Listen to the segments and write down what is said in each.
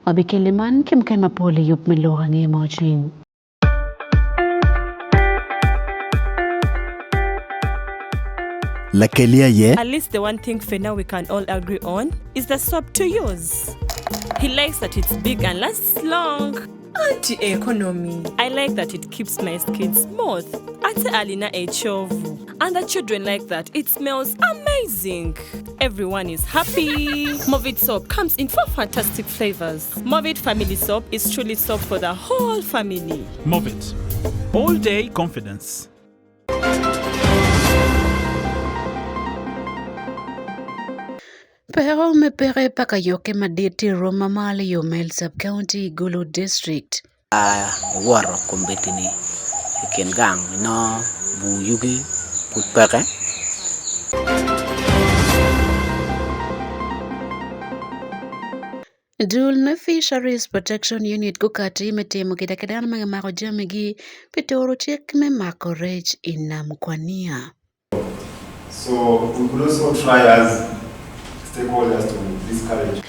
Wabikele man ki mukene mapol i yub me lok ange ma ocwiny. Lakeli aye. At least the one thing Fena we can all agree on is the soap to use. He likes that it's big and lasts long. Anti economy. I like that it keeps my skin smooth. Ate alina ekyovu. And the children like that it smells amazing. Everyone is happy. Movit soap comes in four fantastic flavors. Movit family soap is truly soap for the whole family. Movit. All day confidence. Peko me peke pa kayokke madit tye i rwom ma malo i Omel Sub-County, Gulu District. Ka iwoto kombeddi-ni i kin gang inongo bur yugi pud peke. Dul me Fisheries Protection Unit gukati me timo kida ki dano ma gimako jamigi pi turo cik me mako rec i nam Kwania. So we could also try as stakeholders to discourage.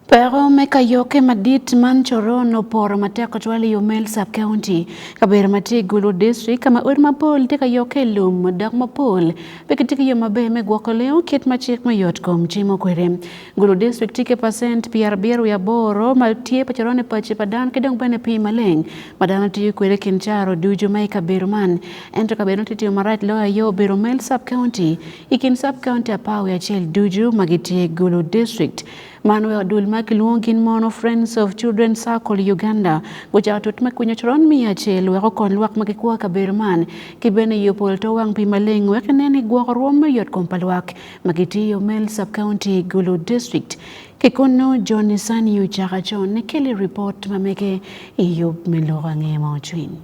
Peko me kayokke madit man coron oporo matek tutwal i Omel Sub-County, kabedo ma tye i Gulu District, ka ma odi mapol tye ka yokke i lum dok mapol pe gitye ki yo maber me gwoko lengo kit ma cik me yotkom cimo kwede. Gulu District tye ki pacent 78 ma tye pa coron i paci pa dano ki dong bene pii maleng ma dano tiyo kwede i kin caro ducu ma i kabedo man. Ento kabedo tye timo marac loyo aye obedo Omel Sub-County i kin sub-county 11 ducu ma gitye i Gulu District. Man weko dul ma kilwongo gin mono Friends of Children Circle Uganda gucako tut me kwinyo coron 100 wek okony lwak ma gikwo i kabedo man ki bene yubo pol to wang pii maleng wek inen ni gwoko rwom me yotkom pa lwak ma gitye i Omel Sub-County, Gulu District. Ki kunnu Johnny Saniyu caka con ni keli ripot ma mege i yub me loko ange ma ocwiny.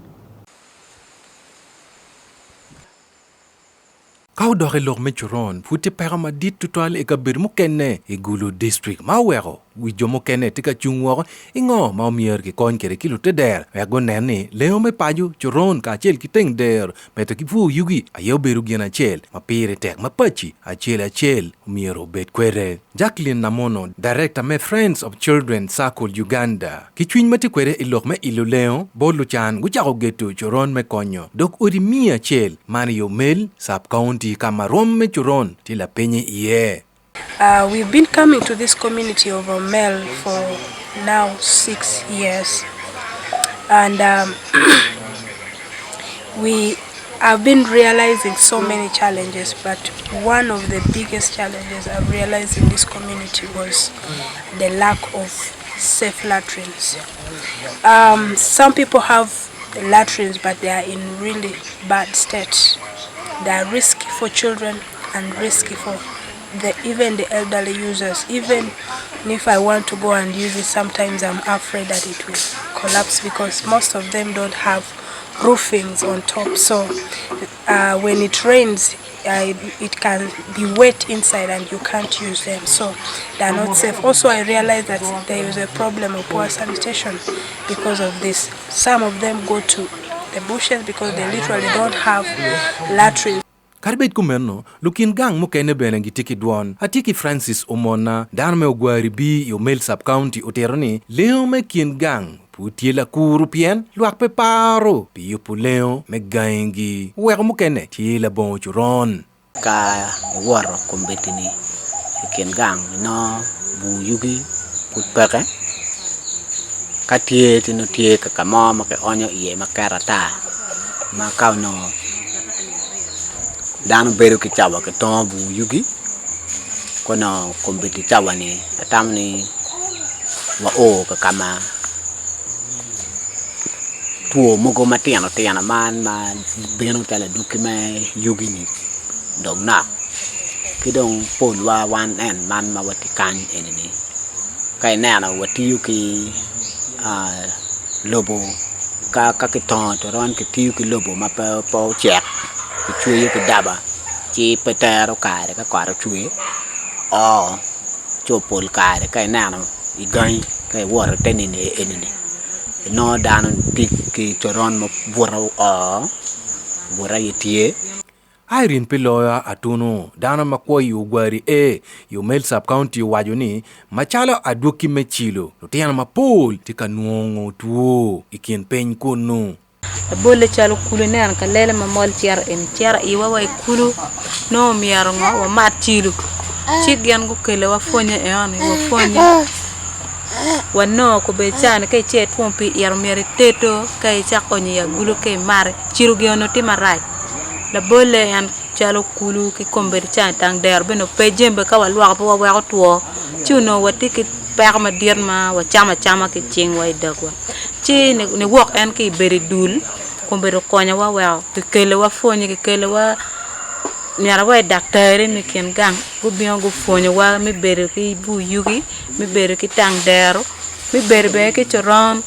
Ka odok i lok me coron, pud tye peko madit tutwal i kabedo mukene i Gulu District ma oweko wi jo mukene tye ka cung woko i ngo ma omyero kikony kwede ki lutedero wek gunen ni lengo me paco, coron kacel ki teng dero medo ki pur yugi aye obedo gin acel ma pire tek ma paci acel acel omyero obed kwede. Jacqueline Namono, Director me Friends of Children Circle Uganda, Ki cwiny ma tye kwede i lok me ilo lengo bot lucan, gucako geto coron me konyo dog odi 100 man i Omel Sub-County ka ma rwom me coron tye lapinye iye. We've been coming to this community of Omel for now 6 years and we have been realizing so many challenges but one of the biggest challenges I've realized in this community was the lack of safe latrines. Um, some people have latrines but they are in really bad state. They are risky for children and risky for the, even the elderly users. Even if I want to go and use it, sometimes I'm afraid that it will collapse because most of them don't have roofings on top. So uh, when it rains, uh, it can be wet inside and you can't use them, so they are not safe. Also, I realized that there is a problem of poor sanitation because of this. Some of them go to the bushes because they literally don't have latrines. Kadi bed kumeno, lukin gang mukene bene gitye ki dwon. Atye ki Francis Omona, dano me Ogwari B i Omel Sub-County otito ni lengo me kin gang pud tye lakuru pien lwak pe paro pi yubo lengo me gangigi weko mukene tye labongo coron. Ka iwoto kombeddi-ni i kin gang inongo bur yugi pud peke ka tye ci nongo tye ka mo ma kionyo iye ma ket ata ma ka onongo dano bedo ki cawa kitongo bur yugi kono kombeddi cawa-ni atamo ni wao ka ma two mogo matino tino man ma bino calo aduki me yugi-ni dong nok ki dong polwa wan en man ma watye kany eni-ni ka ineno watiyo ki lobo ka kitongo coron kitiyo ki lobo ma pe ocek kicweyo ki daba ci pe tero kare ka kot ocwe oo ci pol kare ka ineno i gangi ka iwoto ite nino eni-ni inongo dano tye ki coron ma buto oo bute aye tye. Irene Piloya Atunu, dano ma kwo i Ogwari A i Omel Sub-County owaco ni macalo adwoki me cilo, lutino mapol tye ka nwongo two i kin piny kunnu. Labolle calo kulu ineno ka lele ma mol cito eni cito iwa wa i kulu nongo myero ngo wamat cilo ci gin gukeliwa pwonye enoni wapwonye wanongo kobedi cani ka icito itwomo pii ito myero itedo ka icak onyo i agulu ka imati cilo gin onongo tye marac labolle en calo kulu ki kombeddi cani tang dero bene pe jami bene ka walwoko pe waweko two ci onongo watye ki peko madit ma wacamo acama ki cingwa i dogwa ci niwok en ki ibedo i dul kombeddi okonyowa weko kikeliwa pwonye kikeliwa myero wa i daktari me kin gang gubino gupwonyowa me bedo ki bur yugi me bedo ki tang dero me bedo bene ki coron.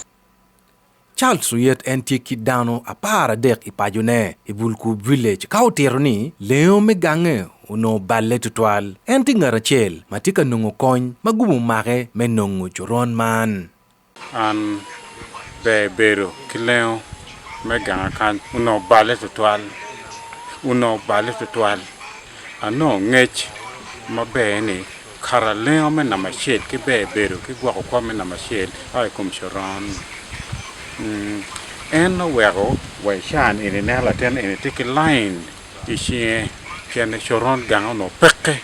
Charles Oyet en tye ki dano 13 i pacone i Bulkub Village ka otito ni lengo me gange onongo balle tutwal. En tye ngat acel ma tye ka nongo kony ma gubo omake me nongo coron man. An ber bedo ki lengo me ganga kany onongo balle tutwal, onongo balle tutwal. Anongo ngec maber ni kara lengo me namba acel ki ber bedo ki gwoko kwo me namba acel a i kom coron. En oweko wa i caa ni eni ineno latin eni tye ki lain i cinge pien ni coron gange onongo peke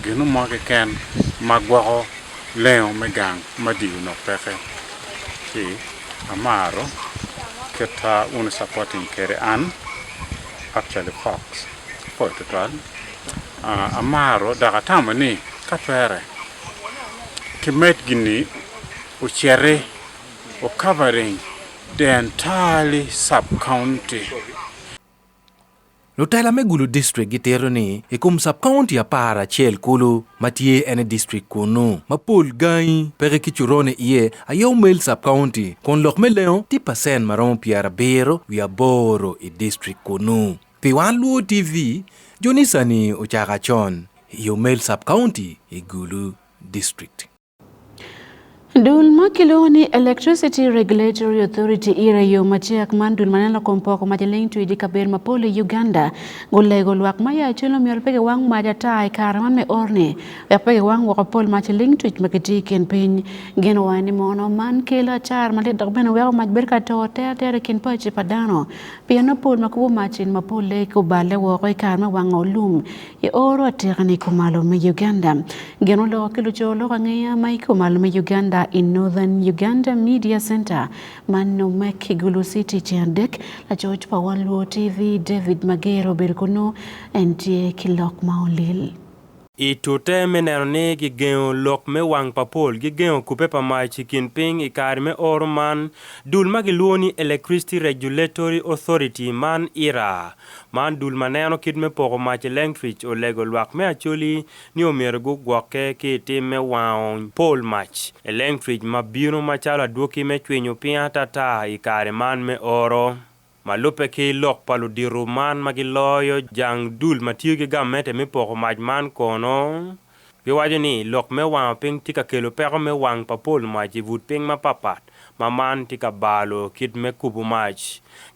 gin mo keken ma gwoko lengo me gang madi onongo peke ci amaro kit ma wun wu supporting kwede an actually Fox apwoyo tutwal amaro dok atamo ni ka twere ki med gini ociti o covering the entirely sub county. Lutela me Gulu District gitito ni i kom sub-county 11 kulu ma tye en i district kunnu, ma pol gangi peke ki coron iye aye Omel sub-county kun lok me lengo tye pacent ma romo 78 i district kunnu. Pi Wan Luo TV, Jonisani ocako acon i Omel sub-county i Gulu District. Dul ma kilwongo ni Electricity Regulatory Authority ERA yo macek man dul maneno kom poko mac ling twi i kabedo mapol i Uganda gulego lwak ma ya celo myero pe giwang mac ata i kare man me orni wek pe giwang woko pol mac ling twic ma gitye i kin piny. Gin owaco ni mono man kelo acara malit dok bene weko mac bedo ka to teretere i kin paci pa dano pien pol ma kubo mac in mapole kuballe woko i kare me wango lum i oro atikani kumalo me Uganda. Gin oloko ki luco lok angeya ma i kumalo me Uganda i Northern Uganda Media Center man nonge ki Gulu City ceng adek. Lacoc pa Wan Luo TV David Magero obedo kunu en tye ki lok ma olil. I tute me neno ni gigengo lok me wang pa pol, gigengo kubbe pa mac i kin piny i kare me oro man, dul ma gilwongo ni Electricity Regulatory Authority man ERA, Man dul ma neno kit me poko mac elenctric olego lwak me Acholi ni omyero gugwokke ki i tim me wango pol mac elenctric ma bino macalo adwoki me cwinyo piny atata i kare man me oro. Ma lubbe ki lok pa ludito man ma giloyo jang dul ma tiyo ki gamente me poko mac man kono, giwaco ni lok me wango piny tye ka kelo peko me wang pa pol mac i but piny mapatpat ma man tye ka balo kit me kubo mac.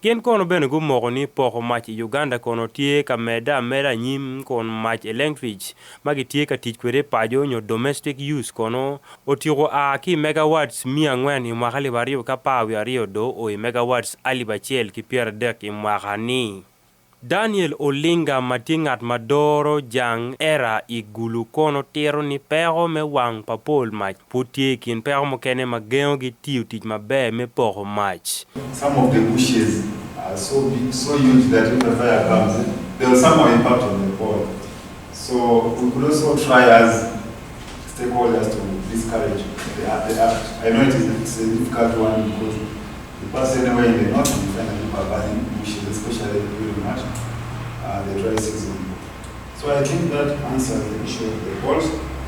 Gin kono bene gumoko ni poko mac i Uganda kono tye ka medde ameda anyim kun mac electric ma gitye ka tic kwede paco nyo domestic use kono otyeko a ki i megawatts 400 i mwaka 2012 do o i megawatts 1030 i mwaka ni. Daniel Olinga ma tye ngat ma doro jang era i Gulu kono tito ni peko me wang pa pol mac pud tye i kin peko mukene ma gengogi tiyo tic maber me poko mac. Some of the bushes are so big, so huge that if a fire comes, they will somehow impact on the pole. So we could also try as stakeholders to discourage the, the act. I know it is it's a difficult one because you pass anywhere in the north, you find that people are burning bushes, especially during what? The dry season. So I think that answers the issue of the poles.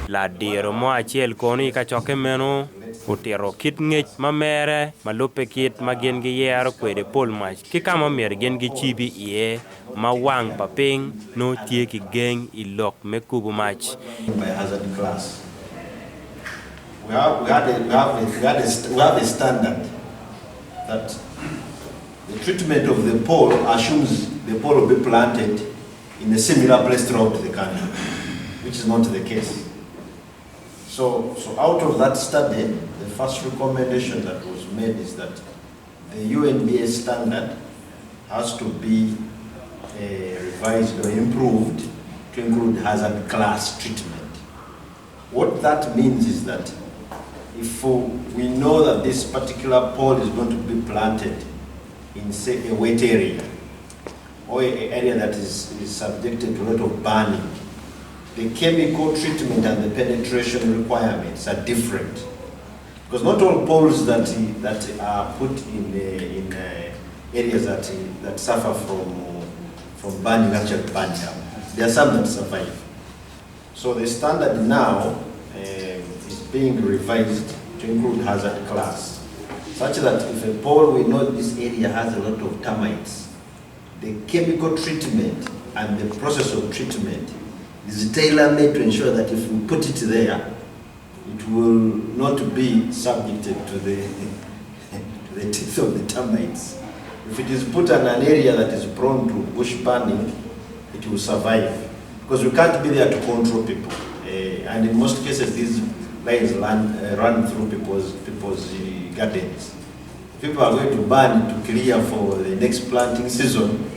Ladiro mo acel kono i kacokke meno otito kit ngec ma mere ma lubbe kit ma gin giyero kwede pol mac ki ka ma myero gin gicibi iye ma wang pa piny nongo tye ki geng i lok me kubo mac. By hazard class. We have, we had a, we have a, we had a, we have a standard that the treatment of the pole assumes the pole will be planted in a similar place throughout the country, which is not the case. So, so out of that study, the first recommendation that was made is that the UNBS standard has to be uh, revised or improved to include hazard class treatment. What that means is that if we know that this particular pole is going to be planted in, say, a wet area, or an area that is, is subjected to a lot of burning, the chemical treatment and the penetration requirements are different. Because not all poles that, that are put in, in areas that, that suffer from, from burning actually burn down. There are some that survive. So the standard now is being revised to include hazard class, such that if a pole we know this area has a lot of termites, the chemical treatment and the process of treatment is tailor-made to ensure that if we put it there, it will not be subjected to the, to the teeth of the termites. If it is put in an area that is prone to bush burning, it will survive. Because we can't be there to control people. Uh, and in most cases, these lines run, uh, run through people's, people's uh, gardens. If people are going to burn to clear for the next planting season,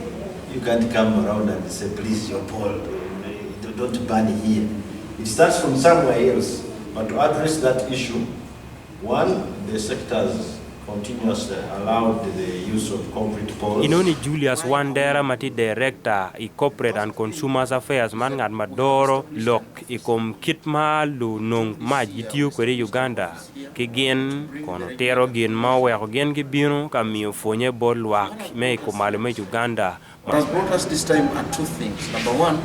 you can't come around and say, please, your pole, don't burn here. It starts from somewhere else. But to address that issue, one, the sectors continuously allowed the use of concrete poles. Inoni Julius Wandera ma tye Director i Corporate and Consumers Affairs man ngat ma doro lok i kom kit ma lunong mac gitiyo kwede i Uganda ki gin kono tito gin ma oweko gin gibino ka miyo pwonye bot lwak me i kumalo me Uganda. What has brought us this time are two things. Number one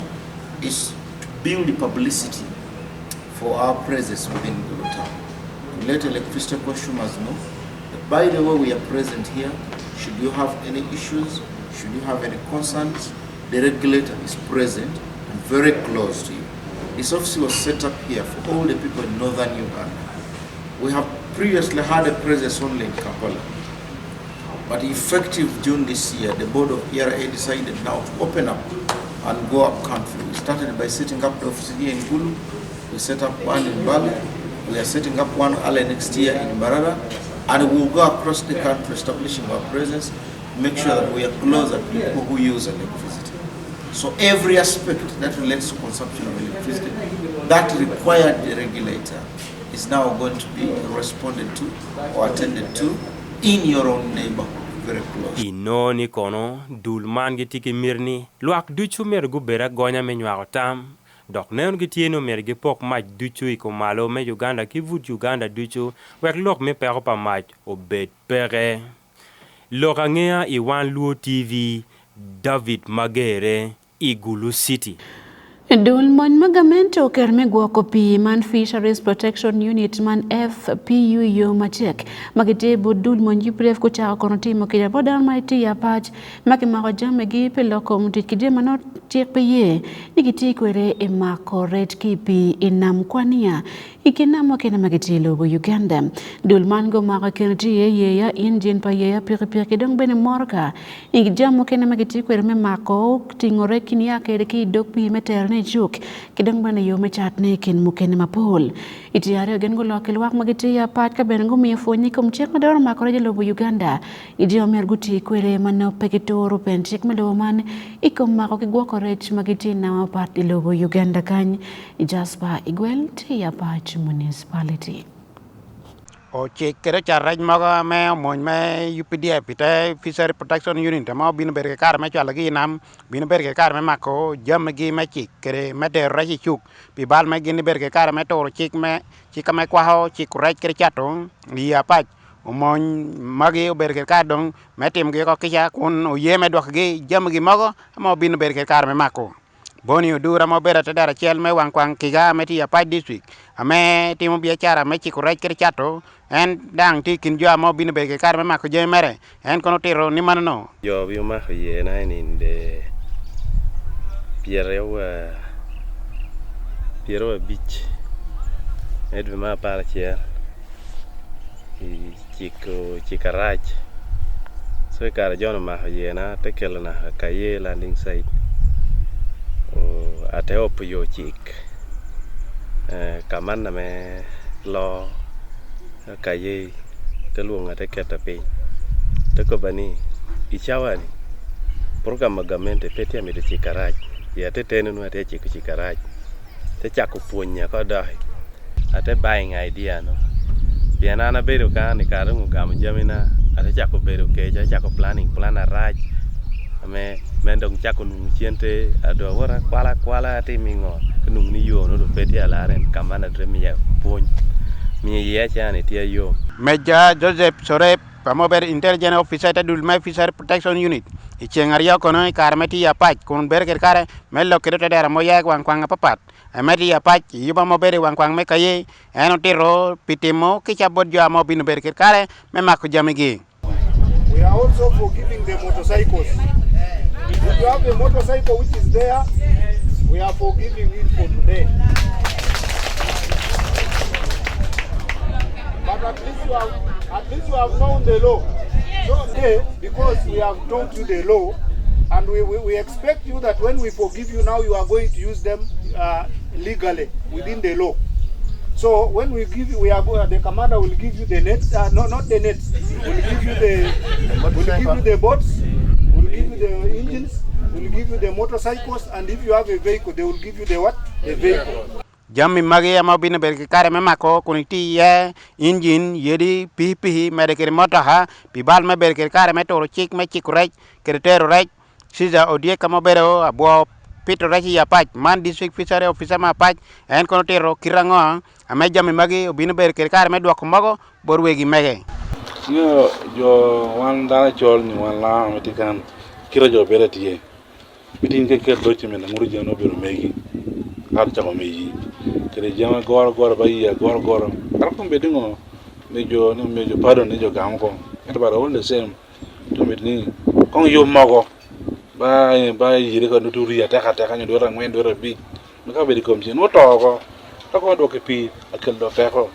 is to build publicity for our presence within Gulu town. To let electricity consumers know that by the way we are present here, should you have any issues, should you have any concerns, the regulator is present and very close to you. This office was set up here for all the people in northern Uganda. We have previously had a presence only in Kampala. But effective June this year, the board of ERA decided now to open up and go up country. We started by setting up the office here in Gulu. We set up one in Bali. We are setting up one early next year in Mbarara. And we will go across the country establishing our presence, make sure that we are closer to people who use electricity. So every aspect that relates to consumption of electricity that required the regulator is now going to be responded to or attended to in your own neighborhood very close. Inongo ni kono dul man gitye ki miti ni lwak ducu myero gubed agonya me nywako tam, dok neno gitye ni omyero gipok mac ducu i kumalo me Uganda ki but Uganda ducu wek lok me peko pa mac obed peke. Lok angeya i Wan Luo TV, David Magere i Gulu City. Dul mony ma gamente oketo me gwoko pii man Fisheries Protection Unit man FPU yo macek ma gitye but dul mony UPDF gucako kono timo kica bot dano ma gitye i apac ma kimako jamigi pi lok kom tic ki jami ma nongo cik pe ye ni giti kwede i mako rec ki i pii i nam Kwania i kin nam mukene ma gitye i lobo Uganda. Dul man gumako i kine tye iye yeya, injin pa yeya, pikipiki dong bene motoka. I jami mukene ma gitiyo kwede me mako, tingo rec ki nia kwede ki i dog pii me terone i cuk, ki dong bene yo me catne i kin mukene mapol. I tyen aryo gin gulok ki lwak ma gitye i apac ka bene gumiyo pwony i kom cik ma doro mako rec i lobo Uganda. I jami myero guti kwede ma nongo pe gituro pen cik me lobo man i kom mako ki gwoko rec ma gitye i nam mapat i lobo Uganda kany. Jasper Igwel tye i Apac Municipality. Ocik kede ocat rec mogo me omony me UPDF i te Fishery Protection Unit ma obino bedo ki kare me cwalogi i nam, obino bedo ki kare me mako jamigi me cik kede me tero rec i cuk pi bal ma gin gibedo ki kare me turo cik me cik me kwako ciko rec kede cato i apac omony magi obedo ki kare dong me timogi oko kica kun oye me dwokogi jamigi mogo ma obino bedo ki kare me mako. Bonny Odura ma obedo atedera acel me wang kwang kiga me tye i Apac District ame timo biacara me ciko rec kede cato en dang tye i kin jo ma obino bedo ki kare me mako jami mere en kono otito ni mano. Jo bi omako iye na i pyeraryo abic me dwe me aparacel i ciko cik arac. So i kare John omako yena te kelo naka Kaye landing site ate opo yo cik ka man ame loo Kaye te lwonga te keta piny te koba ni i cawa ni program ma gamente pe tye amito cik arac i ate teno nongo atye ciko cik arac te cako pwonya ko doki ate buying idea no pien an abedo kan i kare dong ogamo jami na ate cako bedo kec ate cako planning plan arac me me dong cako nongo cente dong awoto akwala akwala atimo ngo ci nongo ni yo nongo dong pe tye alare ka man adre miya pwony miyo iye ca ni tye yom. Major Joseph Sorep ma obedo Intelligence Officer i te dul me Fishery Protection Unit i ceng aryo kono i kare me tye i apac kun bedo kwede kare me lok ki lutedero ma oya i wang kwang mapapat me tye i apac i yuba ma obedo i wang kwang me Kaye en otito pi timo kica bot jo ma obino bedo kwede kare me mako jamigi. We are also forgiving the motorcycles. If you have a motorcycle which is there, we are forgiving it for today. But at least you have, at least you have known the law. So today, because we have taught you the law, and we, we, we expect you that when we forgive you now, you are going to use them uh, legally within the law. So when we give you, we are go, the commander will give you the nets, uh, no, not the nets, will give you the, will give you the boats, will give you the engines, will give you the motorcycles, and if you have a vehicle, they will give you the what? The vehicle. Jami magi aye ma obino bedo ki kare me mako kun itiyo iye injin, yadi, pikipiki, medo kede motoka pi bal me bedo kede kare me turo cik me ciko rec kede tero rec. Caesar Odyek ka ma obedo abwo pito rec i Apac man District Fishery Officer me Apac en kono otito kit ango ame jami magi obino bedo kede kare me dwoko mogo bot wegi mege. Nyo jo wan dano acol nyo wan lango ma tye kan kite jo bedo tye mitin ke ket document anguto jami obedo megi kato cako megi kede jami goro goro ba iya goro goro kata kong bed ni ngo ni jo ni omiyo jo pardon ni jo gamo ko ento but all the same to mit ni kong yub mogo ba ba yire ka nutu rii ateka ateka nyo dwere angwen dwere abic ma ka obedo i kom ceng nongo oto oko ka kong odwoke i pii akel dok teko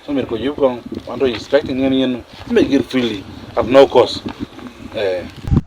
so myero kong yub kong wan to inspecting en yen make it freely at no cost eh.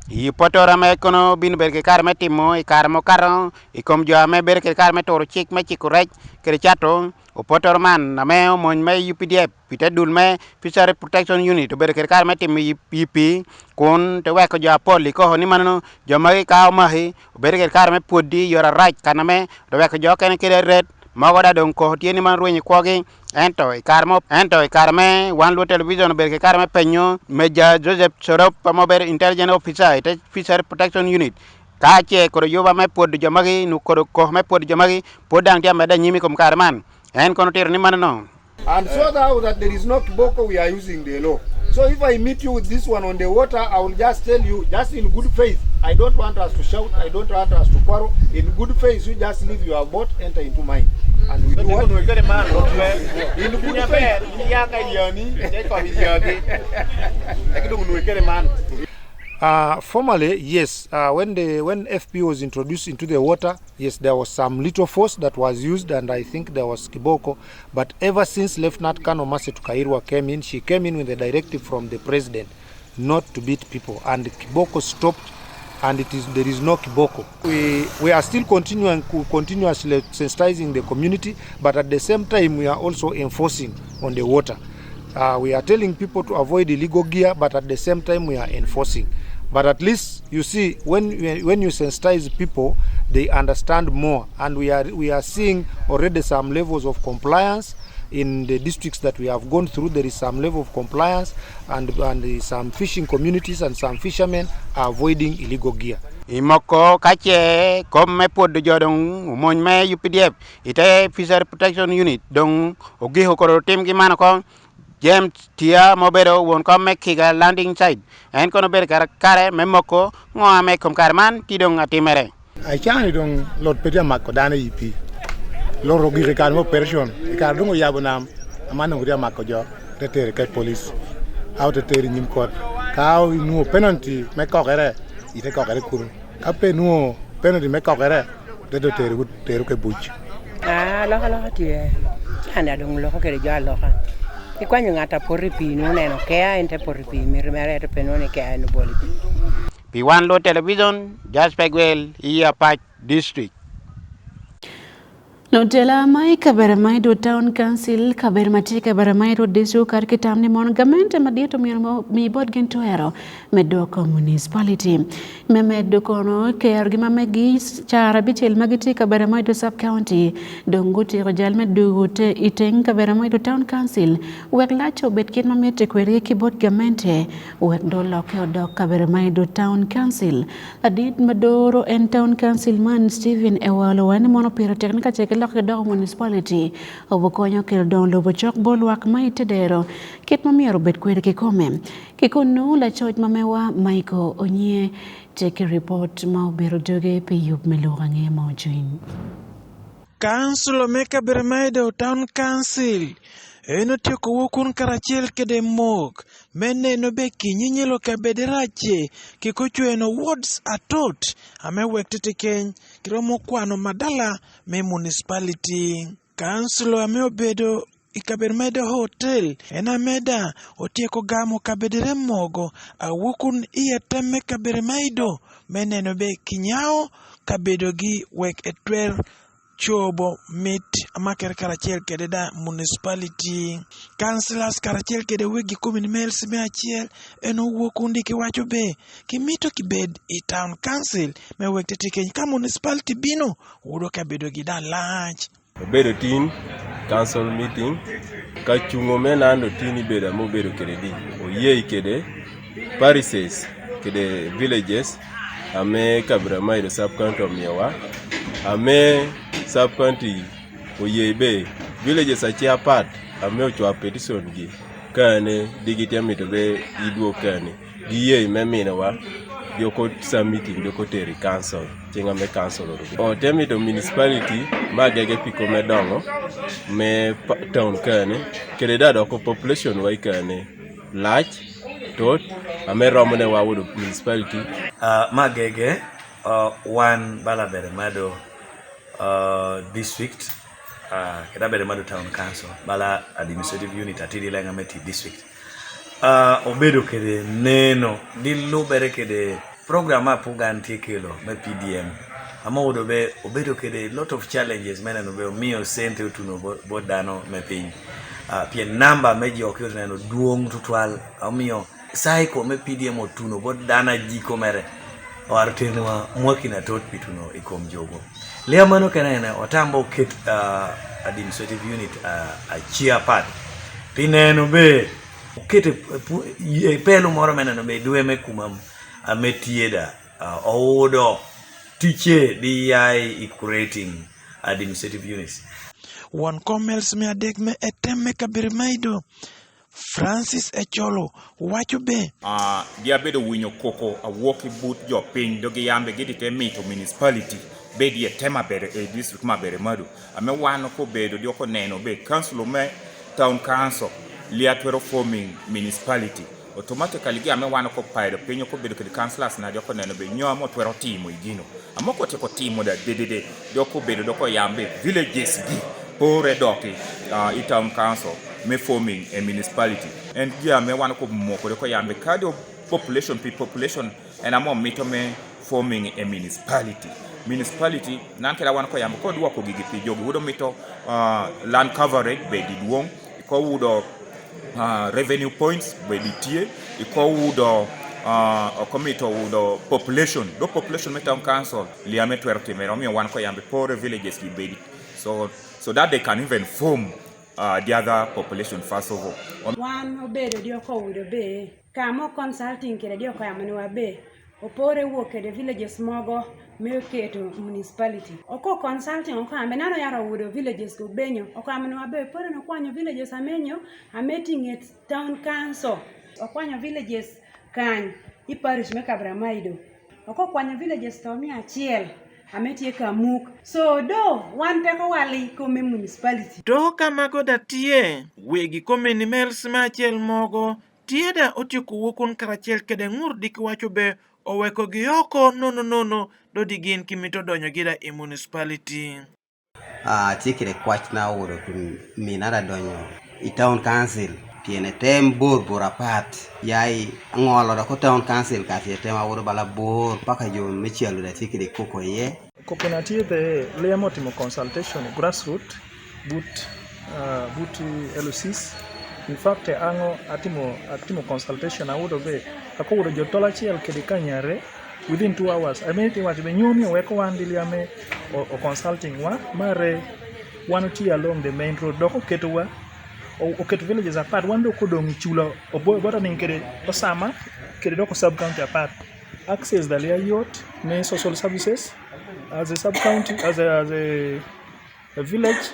I potora ma kono obino bedo ki kare me timo i kare mukato i kom jo ame bedo ki kare me turo cik me ciko rec kede cato opotoro man ame omony me UPDF Pi te dul me Fishery Protection Unit obedo kede kare me timo i pii kun te weko jo apol i koko ni mano jo magi ka omaki obedo kede kare me pwodi i yore arac kana me te weko jo okene kede ret mogo da dong koko tye ni mano rwenyo kwogi ento i kare mo ento i kare me wan luo television obedo kede kare me penyo Major Joseph Sorop ma obedo Intelligence Officer i te Fishery Protection Unit ka ce kodo yuba me pwodo jo magi nyo kodo koko me pwodo jo magi pwod dang tye amedde anyim i kom kare man en kono otito ni mano no And so now that there is no kiboko, we are using the law. So if I meet you with this one on the water, I will just tell you, just in good faith, I don't want us to shout, I don't want us to quarrel. In good faith, you just leave your boat, enter into mine. And we do what? In good faith. Uh, formally, yes. Uh, when the when FP was introduced into the water, yes, there was some little force that was used, and I think there was kiboko. But ever since Lieutenant Colonel Mercy Tukahirwa came in, she came in with a directive from the president not to beat people, and kiboko stopped, and it is there is no kiboko. We we are still continuing continuously sensitizing the community, but at the same time we are also enforcing on the water. Uh, we are telling people to avoid illegal gear, but at the same time we are enforcing. But at least you see when when you sensitize people, they understand more, and we are we are seeing already some levels of compliance in the districts that we have gone through. There is some level of compliance, and and some fishing communities and some fishermen are avoiding illegal gear. I moko ka ce kom me pwodo jo dong omony me UPDF i te Fishery Protection Unit dong ogiko kodo timgi man oko. James Tia ma obedo won kom me Kiga Landing Site en kono obedo kare me moko ngo ma i kom kare man tye dong atimere. I caa-ni dong lot pe tye ka mako dano i pii. Lot ogik i kare me operation. I kare dong oyabo nam, aman dong kitye ka mako jo te tero i ket polic au te tero i nyim kot. Ka inongo penalty me kokere, ite kokere kunu. Ka pe inongo penalty me kokere, te dong tero ke buc. Alokaloka tye, caa-ni dong loko kwede jo aloka. Ikwanyo ngat a poto i pii nongo oneno kea en te poto i pii miti mere ento pe nongo ni kea en obolo i pii. Pi wan luo television, Jasper Gwel, iyi Apac District. Lutela ma i Kaberamaido Town Council, kabedo ma tye i Kaberamaido District kar ki tam ni mono gamente madit omyero mi bot gin twero me doko municipality. Me medo kono kergi ma megi cara bicel ma gitye i Kaberamaido Sub County dong gutyeko jal me dugo te i teng Kaberamaido Town Council wek lac obed kit ma mitte kwedgi ki bot gamente wek do lokke odok Kaberamaido Town Council. Ladit ma doro en Town Council man Stephen Ewalo waco ni mono pire tek ni ka ce giloko gidoko municipality obukonyo kelo dongo lobo cok bot lwak ma ite dero kit ma myero obed kwede kikome. Ki kunnu lacoc ma mewa Michael Onyie tye ki ripot ma obedo doge pi yub me lok ange ma ocwiny. Kaunculo me Kaberamaido Town Council en otyeko wokun karacel kede mok me neno be kinyinyilo kabede race ki kocweno wards atot ame wek tete keny kiromo kwano madala me municipality. Kaunculo ame obedo i Kaberamaido Hotel en ameda otyeko gamo kabedere mogo awokun iye tem me Kaberamaido me neno be kinyao kabedogi wek etwer cobo mit makere karacel kede da municipality. Councillors karacel kede wegi komini me LC me acel en owok undi ki waco be ki mito ki bed i town council me wek tete keny ka municipality bino wudo kabedo gi da lac. Obedo tin council meeting ka cungo me nando tin ibedo ame obedo kede di oyei kede parishes kede villages ame Kaberamaido sub county omiyowa ame sub county oye be villages ace apat ame ocwako petition gi kane di gitye mito be gidwog kane giye me minowa dyoko submitting dyoko tero i council cinga me council orumo ote mito municipality me agege pi kome dongo me town kane kede da doko population wa i kane lac tot ame romo ne wa wudo municipality. Ma agege wan bala Aberemado district kede Aberemado town council bala administrative unit atidi lenga me tic district obedo kede neno di lubere kede program ma Apugan tye kelo me PDM ama obedo be obedo kede lot of challenges me neno be omiyo cente otuno bot dano me piny. Pien namba me jo ki oneno dwong tutwal omiyo cycle me PDM otuno bot dano ajiko mere owaro terniwa mwaki na tot pi tuno i kom jogo. Lia mano kene ene otambo oket administrative unit acia pat pi neno be oketo e pelu moro me neno be dwe me kuma me tieda owudo tiche di yai i creating administrative units. Won kom els me adek me etem me kabedo maido, Francis Ecolo waco be. Gi abedo winyo koko awok ki but jo piny do gi yambe gi te mito municipality bed ye tema bere e district ma bere madu ame wan ko bedo di oko neno be council me town council lia twero forming municipality automatically gi ame wan ko paedo piny oko bedo kede councillors na di oko neno be nyo amo twero timo i gino amo ko tyeko timo da dedede di oko bedo doko yambe villages gi pore doki i town council me forming a municipality en gi ame wan ko moko doko yambe kado population pi population en amo mito me forming a municipality municipality nan keda wan ko yambe ko duoko gigi pi jogi wudo mito land coverage bedi duong ko wudo revenue points bedi tie ko wudo oko mito wudo population do population me town council liame twero timere omiyo wan ko yambe pore villages gi bedi so so that they can even form the other population first of all. Wan obedo di oko wudo be ka mo consulting kede di oko yamo ni wa be opore wuok kede villages mogo me keto municipality. Oko consulting oko ambe nano yaro wudo villages go benyo oko yamo ni wa be opore no kwanyo villages amenyo ametinget town council okwanyo villages kany i parish me Kaberamaido oko kwanyo villages to mi achiel ame tye ka muk so do wan peko wali kome municipality. To ka mago da tye, wegi komeni mels me acel mogo tye da otyeko wokun karacel kede ngur di kiwaco be oweko gi oko nono nono do di gin ki mito donyo gi da i municipality. Atye kwede kwac ma aodo ki mina da donyo. i town council pien etem bor bor apat ya i ngolo dok town council kati etem awoto bala bor paka jo me calo da tye kede koko iye. Koko na tye pe liam otimo consultation i grassroot but but LCs in fact ango atimo atimo consultation awoto be akowoto jo tol acel kede kanyare within 2 hours I mean iwaco be nyomi oweko wan di liame o consulting wa mare wan otye along the main road dok oketo wa oketo villages apart wan dong odong i cula bota ning kede osama kede dok sub county apart access dal ya yot me social services as a sub county as a, as a, a village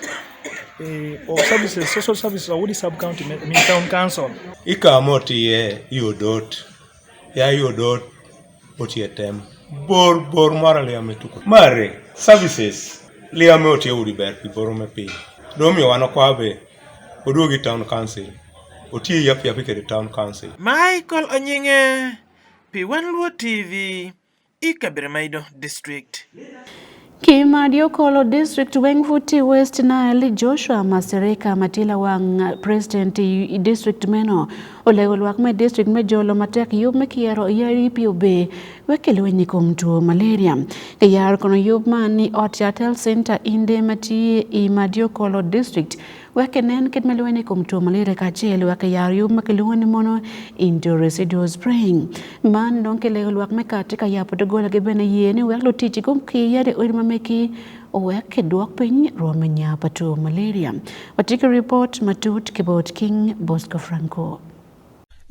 or services social services awudi sub county I mean town council. I ka ma otye i odot ya i odot otye tem bor bor moro liam me tuko mare services liam me otye udi ber pi boro me piny do omiyo wan okwa be odwogi i town council otye yap yapi kede town council. Michael Onyinge pi Wan Luo TV i Kaberamaido District. Kimadio Kolo District Wengfuti West Nile Joshua Masereka Matila Wang President i district meno olego lwak me district me jolo matek yub me kiero yari pi obe wek kilweny i kom two malaria. Kiyaro kono yub man i ot yat health center inde ma tye i Madio Kolo District wek kinen kit me lweny i kom two malaria kacel wek kiyaro yub ma kilwongo ni mono indoor residual spraying. Man dong kilego lwak me kati ka yabo dogolagi bene ye ni wek lutic i kom ki yadi odi ma megi owek kidwok piny rwom me nya pa two malaria. Watye ki ripot matut ki bot King Bosco Franco.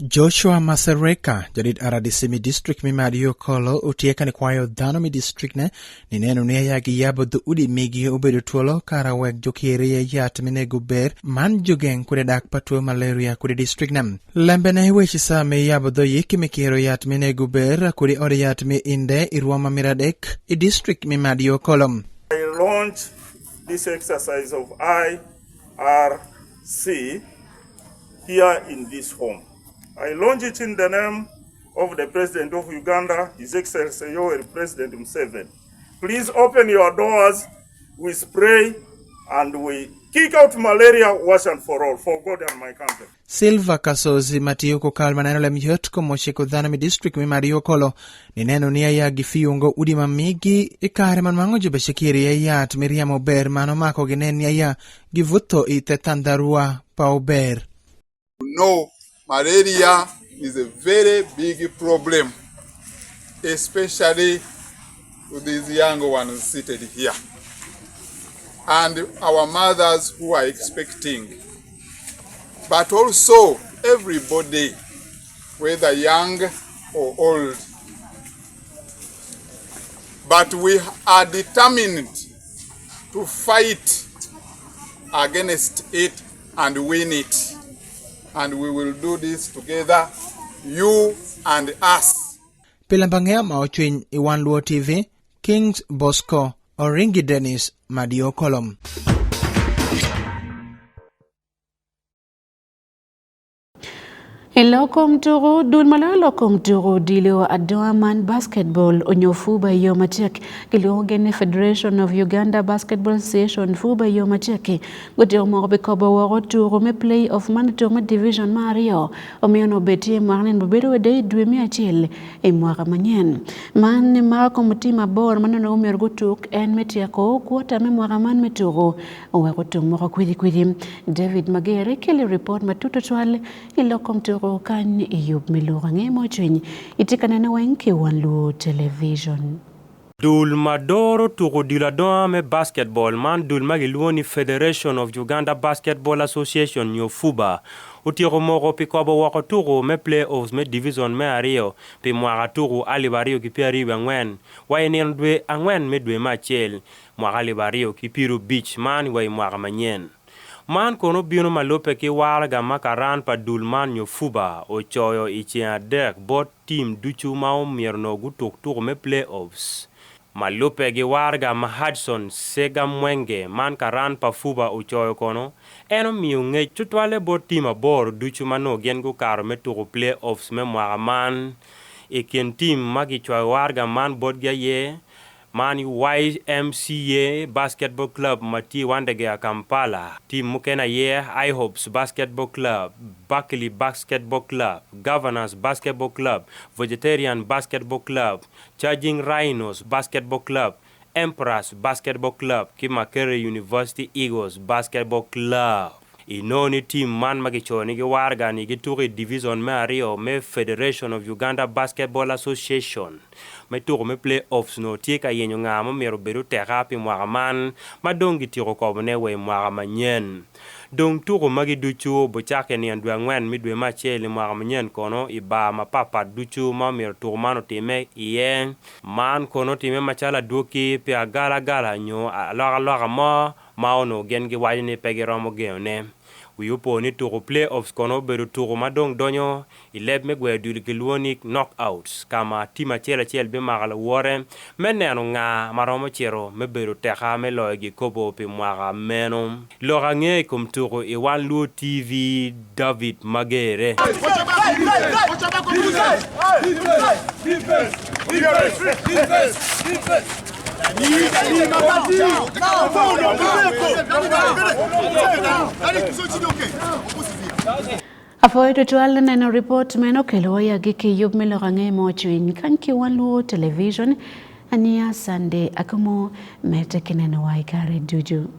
Joshua Masereka, jadit RDC mi district mi Madio Kolo otie ka nikwayo dhano mi district ne ni neno ni aya giyabo dho udi migi obedo thuolo kara wek jokiere ye yat minego ber man jogeng' kude dak pa tuo malaria kude district ne. Lembe ne weche sa mi yabo dho yik mikiero yat minego ber kude od yat mi inde irwoma miradek i district mi Madio Kolo. I launch this exercise of IRC here in this home. I launch it in the name of the President of Uganda, His Excellency Yoweri President Museveni. Please open your doors, we spray and we kick out malaria once and for all, for God and my country. Silva Kasozi matiyo kokal maneno lem yot komochiko dhano mi district mi Mario Kolo ni neno ni aya gifiyungo udi ma migi i kare man wang'o jobeche kiri e yat miriamo ber mano mako ginen ni aya givutho i te thandarua pa ober. No, malaria is a very big problem, especially with these young ones seated here and our mothers who are expecting, but also everybody, whether young or old. But we are determined to fight against it and win it. And we will do this together, you and us. Pile bang'e ma ochwiny i Wan Luo TV, Kings Bosco, Oringi Dennis, Madio Kolom. I lok kom tuku, dul ma loyo lok kom tuku odilo adoa man basketball onyo FUBA i yo macek. Kilwongo gin ni Federation of Uganda Basketball Association FUBA i yo macek. Gutyeko moko pi kobo woko tuku me play off man tuku me division ma aryo. Omiyo onongo bed tye i mwaka ni bedo wede i dwe me acel i mwaka manyen. Man ni mako kom tim aboro ma nongo myero gutuk en me tyeko kwota me mwaka man me tuku oweko tum moko kwicikwici. David Magere kelo ripot matut tutwal i lok kom tuku kany i yub me lwoko ange mo cwiny itye ka neno weng ki Wan Luo Television. Dul ma doro tuku odilo adonga me basketball man dul ma gilwongo ni Federation of Uganda Basketball Association nyo FUBA otyeko moko pi kobo woko tuku me play-offs me divison me aryo pi mwaka tuku 2024 wa i nino dwe angwen me dwe me acel mwaka 2025 man wa i mwaka manyen. Man kono obino ma lubbe ki waraga ma karan pa dul man nyo FUBA ocoyo i ceng adek bot tim ducu ma omyero onongo gutuk tuko me play-offs. Ma lubbe gi waraga ma Hudson Ssegamwenge man karan pa FUBA ocoyo kono, en omiyo ngec tutwalle bot tim aboro ducu ma nongo gin gukato me tuko play-offs me mwaka man. I kin tim ma gicwayo waraga man botgi aye. Man YMCA Basketball Club ma tye i Wandegeya, Kampala. Tim mukene aye IHOPS Basketball Club, Berkeley Basketball Club, Governors Basketball Club, Vegetarian Basketball Club, Charging Rhinos Basketball Club, Emperors Basketball Club ki Makerere University Eagles Basketball Club. Inongo ni tim man ma kicoyo ni giwarga-ni gituko i divizon me aryo me Federation of Uganda Basketball Association me tuko me play-offs onongo tye ka yenyo nga ma myero obed oteka pi mwaka man ma dong gityeko kobone wa i mwaka manyen. Dong tuko magi ducu obucakke nino dwe angwen me dwe me acel i mwaka manyen kono i bar mapatpat ducu ma omyero tuko man otimme iye. Man kono otimme macalo adwogi pi agalagala nyo alokaloka mo ma onongo gin giwaco ni pe giromo gengone. Wi opo ni tuko play-offs kono obedo tuko ma dong donyo i leb me gweyo dul gilwongo ni knockouts ka ma tim acel acel bimako lawote me neno nga ma romo cito me bedo teka me loyo gikopo pi mwaka meno. Lok ange i kom tuko i Wan Luo TV David Magere. Apwoyo tutwal neno ripot meno okelo wa i agikki yub me lok ange mo cwiny kany ki Wan Luo Television ania Sunday Akumu mete ki neno wa i kare ducu.